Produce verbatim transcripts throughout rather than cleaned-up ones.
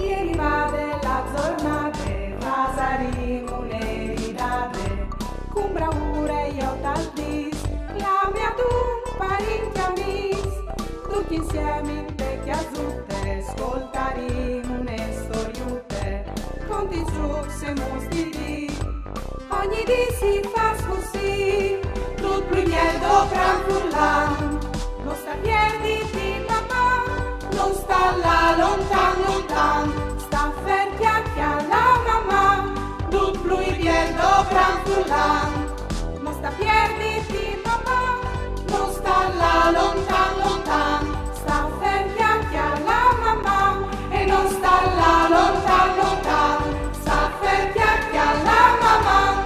Che rivade la zornade, fasarìn une ridade, cun braure jo tal dis, clame adun parint e amis, ducj insiemi inte cjasute, scoltarìn une storiute, cun di zucs e mus di dì. Ogni dì si fâs cussì, dut plui biel dopran furlan. No sta pierditi, Maman, no sta lâ lontan, lontan. Sta fer cjale, cjale, Maman, dut plui biel dopran furlan. No sta pierditi, Maman, no sta lâ lontan, lontan. Sta fer cjale, cjale, Maman, e no sta lâ lontan, lontan. Sta fer cjale, cjale, Maman.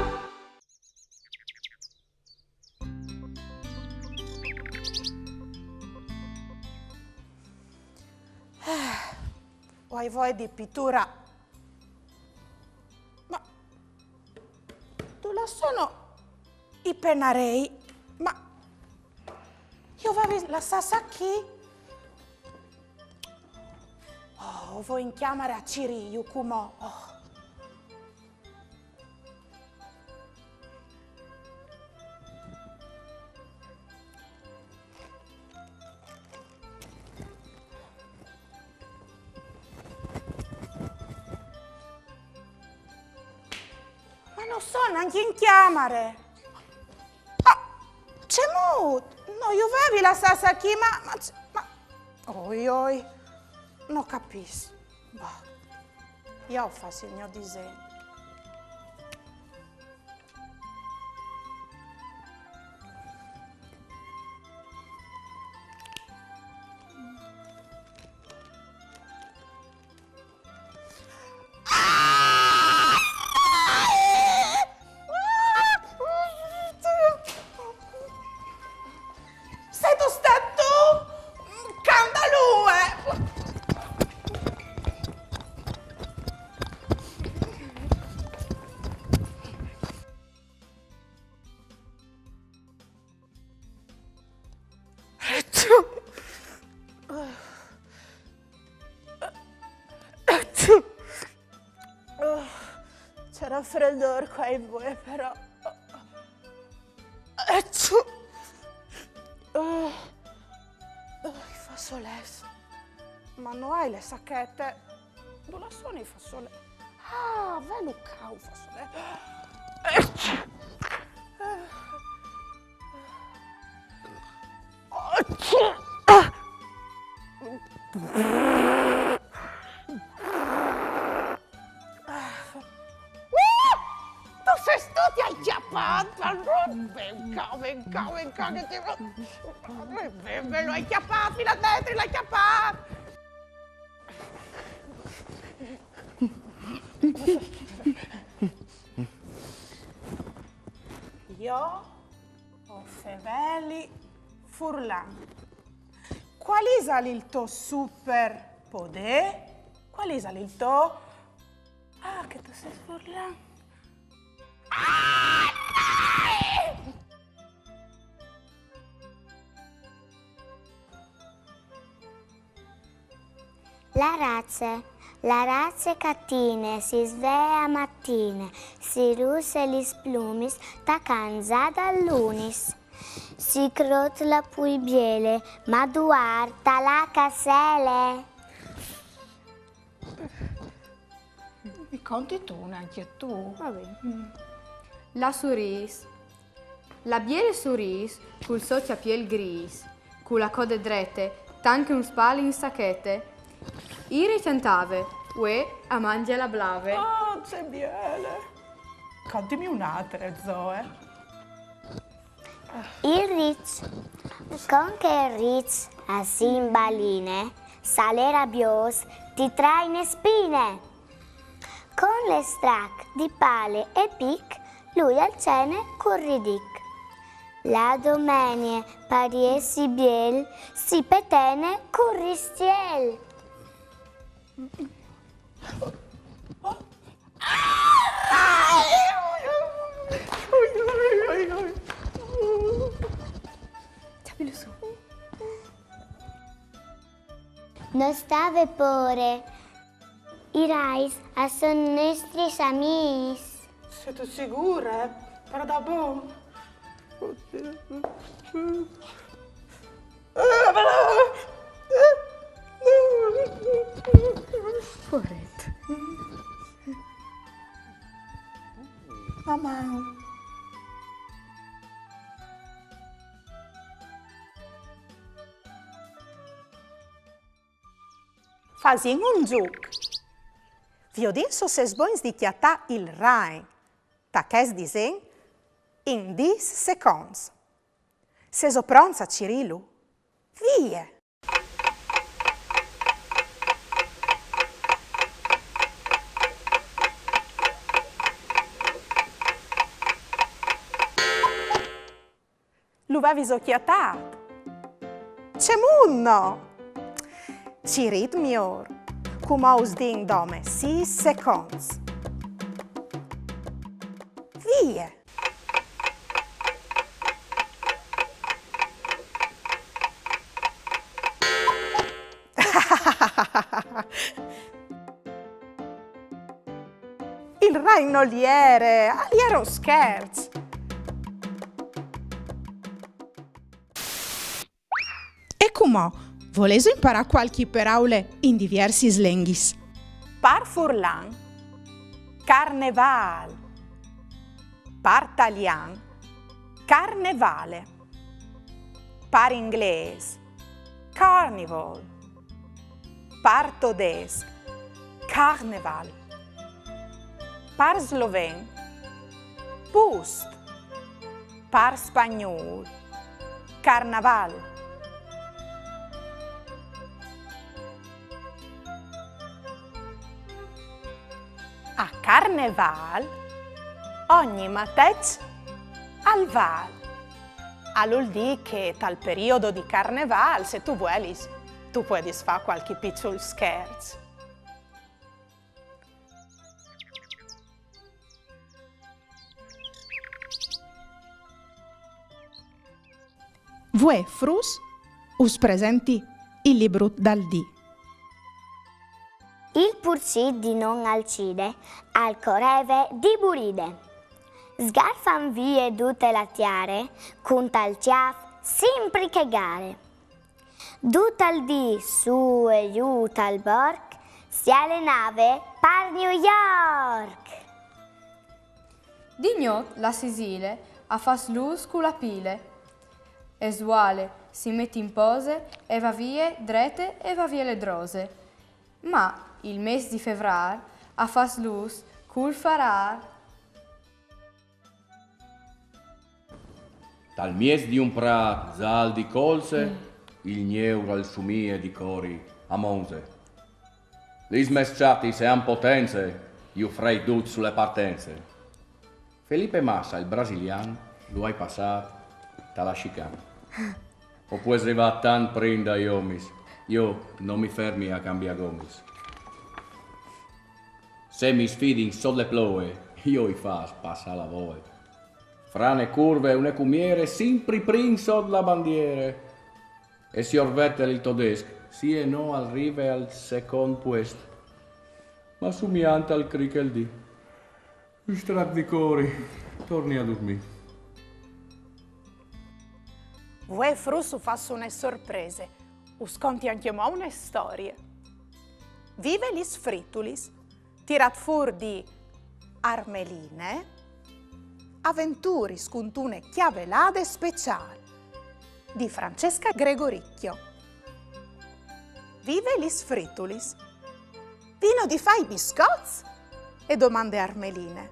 Eh, o ai voie di piturâ. Ma dulà sono i penarei? Ma ju vevi lassâts chi? Oh, o voi in cjamare a cirîju cumò. Oh. Ma no soi nancje in cjamare. Ah, cemût? No ju vevi lassâts chi, ma, ma, ma, oi, oi, no capìs. Bah, jo o fâs il gno disen. Sêstu stât tu? Scandalûs! Ce rafredôr che o ai vuê, però. Ecciù! Oh, oh, i fasolets. Ma no ai la sachete. Dulà sono i fasolets? Ah, velu ca un fasolet. Ecciù! Ecciù! Ah! Uh! Tu sês tu, ti ai cjapât! Ven ca, ven ca, ven ca, che ti... Ven, ven, lu ai cjapât, là dentri, lu ai cjapât! Jo o feveli furlan. Cuâl isal il to superpodê? Cuâl isal il to... Ah, che tu sês furlan. Ah, no! La raze. La raze catine si svee a matine, si russe lis plumis tacant za dal lunis. Si crotla plui biele, ma duar ta la casele. Mi conti tu, ancje tu? Va ben. Mm. La surîs. La biele surîs cul so cjapiel grîs, cu la code drete, tant che un spal in sachete. Îr e cjantave, vuê a mangje la blave. Ah, ce biele! Contimi une altre, Zoe. Il riç. Cuant che il riç al si imbaline, se al è rabiôs ti trae une spine. Cun le strac di pale e pic, lui al cene cul ridic. La domenie par jessi biel si petene cul ristiel. Cjapilu sù. No stâ vê pôre. I rais a son nestris amîs. Sêso sigure? Par da bon? Poaret. Maman. Fasìn un zûc. Viodìn se o sês bogns di cjatâ il ragn ta chest disen in dîs seconts. Sêso pronts a cirîlu? Vie! Lu vêso cjatât? Cemût no! Cirît miôr, cumò us din dome sîs seconts. Vie! Il ragn nol jere, al jere un scherç. E cumò, volêso imparâ cualchi peraule in diviersis lenghis? Par furlan, carnevâl. Par talian, carnevale. Par inglês, carnival. Par todesc, Karneval. Par sloven, pust. Par spagnûl, carnaval. A Carnevâl ogni mateç al vâl. Al vûl dî che tal periodo di Carnevâl, se tu vuelis, tu puedis fâ cualchi piçul scherç. Vuê fruts us presenti il librut dal dì. Il purcit di non Alcide al coreve di buride. Sgarfant vie dute la tiare, cun tal cjâf simpri che gare. Dut al dì sù e jù tal borc si alenave par New York. Di gnot la Sisile a fâs lûs cu la pile. E svuale, si met in pose e va vie drete e va vie ledrose. Ma il mês di Fevrâr a fâs lûs cul farâr. Tal mieç di un prât zâl di colze, il gneur al sumie di cori a Monze. Lis mês çatis e àn potence, ju frei dut su le partence. Felipe Massa, il brasilian, lu ai passât ta la chicane. O pues rivâ tant prin dai omis, jo no mi fermi a cambiâ gomis. Se mi sfidin sot le ploie, jo i fâs passâ la voie. Frane, curve, une cumiere, simpri prin sot la bandiere. E siôr Vettel, il todesc, sì e no al rive al secont puest. Ma sumiant al cric il dì, un strac di cori, torni a durmî. Vuê fruts us fâs une sorprese, us conti ancjemò une storie. Vive lis fritulis, tirât fûr di Armeline, aventuris cuntune cjavelade speciâl di Francesca Gregoricchio. Vive lis fritulis. Vino di fâ i biscots? E domande Armeline.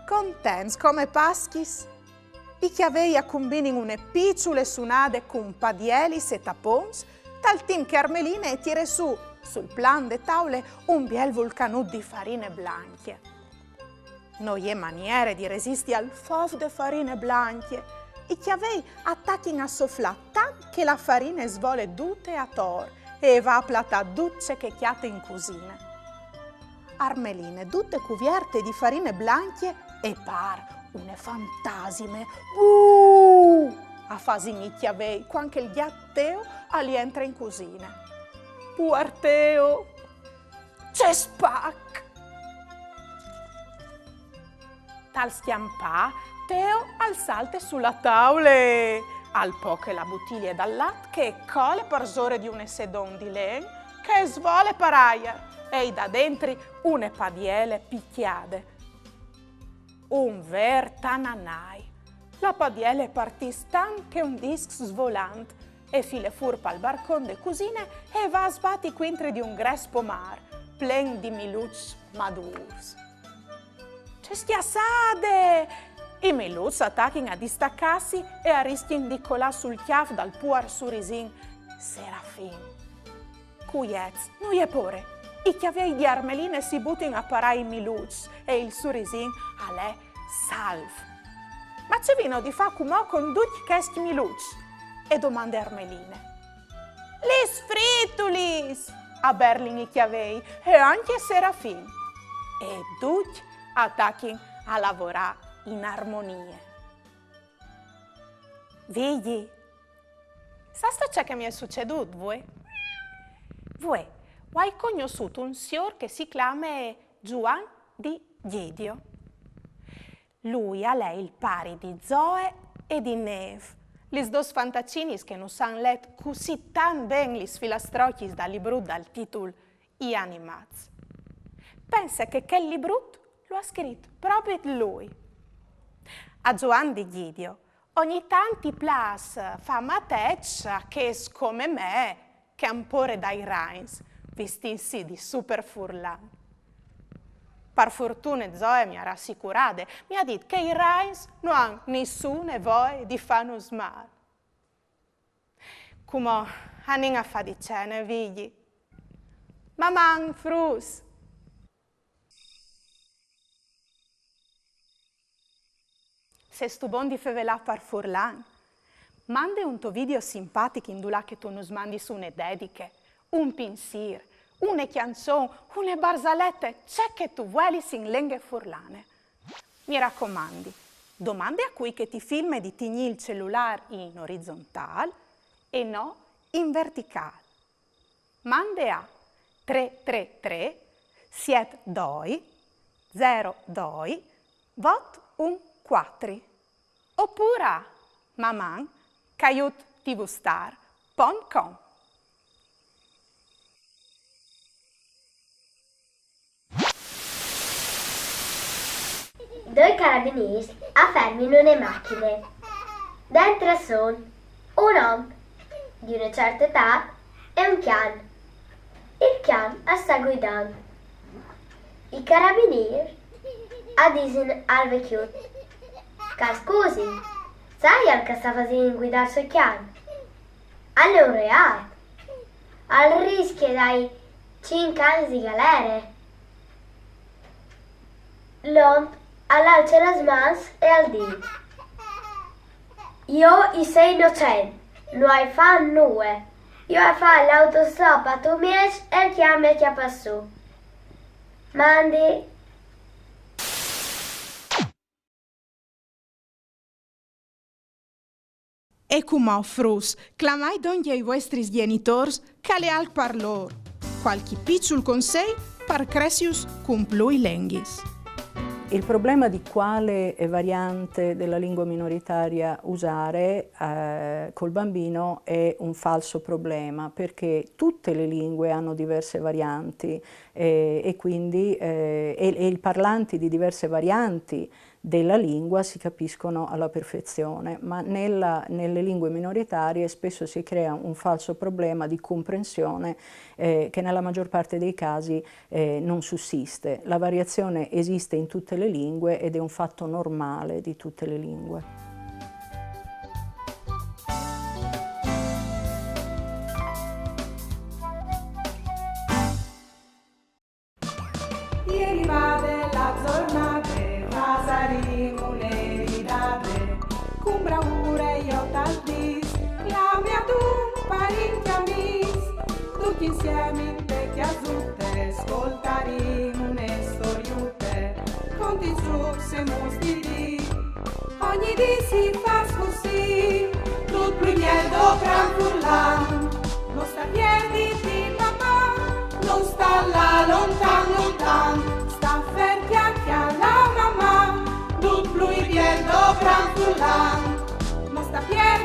Contents come Paschis. I cjavei a cumbinin une piçule sunade cun padielis e tapons, tal timp che Armeline e tire sù, sul plan de taule, un biel vulcanut di farine blancje. No je maniere di resisti al fof de farine blancje. I cjavei a tachin a soflâ tant che la farine e svole dute ator e e va a platâ dut ce che e cjate in cusine. Armeline, dute cuvierte di farine blancje, e pâr une fantasime. Buh! A fasin i cjavei cuant che il gjat Teo al jentre in cusine. Puar Teo! Te spac! Tal scjampâ, Teo al salte su la taule, al poche la butilie dal lat che e cole parsore di une sedon di len che e svole par aiar e i dà dentri une padiele picjade. Un vêr tananai. La padiele e partìs tant che un disc svolant e file fûr pal barcon de cusine e e va a sbati cuintri di un gres pomâr, plen di miluçs madûrs. Ce scjassade! I miluçs a tachin a distacâsi e a riscjin di colâ sul cjâf dal puar surisin Serafin. Cuiets, no je pôre. I cjavei di Armeline si butin a parâ i miluçs e il surisin al è salf. Ma ce vino di fâ cumò cun ducj chescj miluçs? E domande Armeline. Lis fritulis! A berlin i cjavei e ancje Serafin. E ducj a tachin a lavorâ in armonie. Vigji, sâstu ce che mi è sucedût vuê? Vuê, o ai cognossût un siôr che si clame Zuan di Gjidio. Lui al è il pari di Zoe e di Nêf, lis dôs fantacinis che nus àn let cussì tant ben lis filastrocjis dal librut dal titul I animâts. Pense che chel librut lu à scrit propit lui. A Zuan di Gjidio ogni tant i plâs fâ mateçs a chês come me che a àn pôre dai rains, vistintsi di super furlan. Par fortune Zoe mi à rassicurade, mi à dit che i rains no àn nissune voie di fânus mâl. Cumò anìn a fâ di cene, Vigji. Maman, fruts! Sêstu bon di fevelâ par furlan? Mande un to video simpatic indulà che tu nus mandis une dediche, un pinsîr, une cjançon, une barzalete, ce che tu vuelis in lenghe furlane. Mi racomandi, domande a cui che ti filme di tignî il celulâr in orizontâl e no in verticâl. Mande a trê trê trê siet doi zero doi vot un cuatri opûr a maman caiut tvstar pont com. Doi carabinîrs a fermin une machine. Dentri a son un om di une certe etât e un cjan. Il cjan al sta guidant. I carabinîrs a disin al vecjut: «Che al scusi, saial che al sta fasint guidâ il so cjan? Al è un reât. Al riscje dai cinc agns di galere.» L'om al alce las mans e al dîs: «Jo i sei inocent, no ai fat nuie. Jo o ai fat l'autostop a Tumieç e il cjan mi à cjapât sù. Mandi.» E cumò, fruts, clamait dongje i vuestris gjenitôrs, che al è alc par lôr. Cualchi piçul consei par cressius cun plui lenghis. Il problema di quale, eh, variante della lingua minoritaria usare, eh, col bambino è un falso problema, perché tutte le lingue hanno diverse varianti, eh, e quindi, eh, e, e i parlanti di diverse varianti della lingua si capiscono alla perfezione, ma nella, nelle lingue minoritarie spesso si crea un falso problema di comprensione, eh, che nella maggior parte dei casi, eh, non sussiste. La variazione esiste in tutte le lingue ed è un fatto normale di tutte le lingue. E rivade la zornade, fasarìn une ridade, cun braure jo tal dîs, clame adun parint e amîs, ducj insiemi inte cjasute, scoltarìn une storiute, contìn su semus di dì. Ogni dì si fâs cussì, dut plui biel dal cran furlan, no sta piedi di papà, no sta lâ lontan. Pierdobram fulan, nosta pier